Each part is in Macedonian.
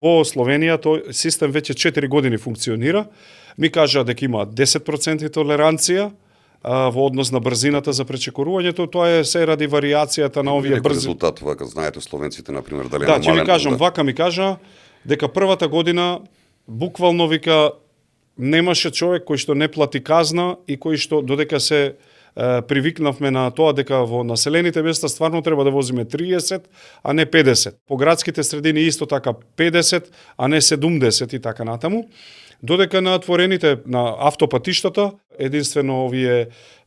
Во Словенија тој систем веќе 4 години функционира. Ми кажа дека има 10% толеранција во однос на брзината за пречекорувањето. Тоа е се ради варијацијата на овие брзи резултат, вака знаете словенците на пример дали да, намален. ќе ви кажам, вака ми кажа дека првата година буквално вика немаше човек кој што не плати казна и кој што додека се привикнавме на тоа дека во населените места стварно треба да возиме 30, а не 50. По градските средини исто така 50, а не 70 и така натаму. Додека на отворените на автопатиштата единствено овие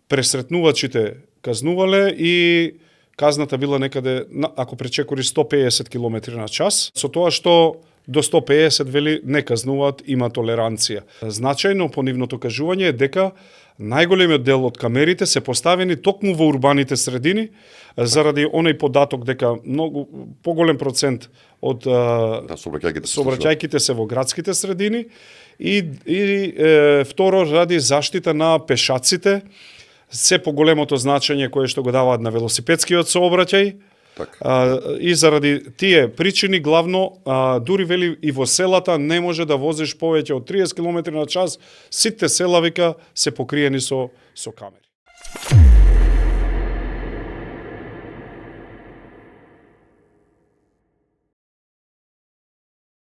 пресретнувачите казнувале и казната била некаде ако пречекори 150 км на час, со тоа што до 150 вели не казнуваат, има толеранција. Значајно по нивното кажување е дека најголемиот дел од камерите се поставени токму во урбаните средини, заради оној податок дека многу поголем процент од сообраќајките се во градските средини и второ ради заштита на пешаците, се поголемото значење кое што го даваат на велосипедскиот сообраќај. И заради тие причини главно дури вели и во селата не може да возиш повеќе од 30 км на час, сите села вика се покриени со камери.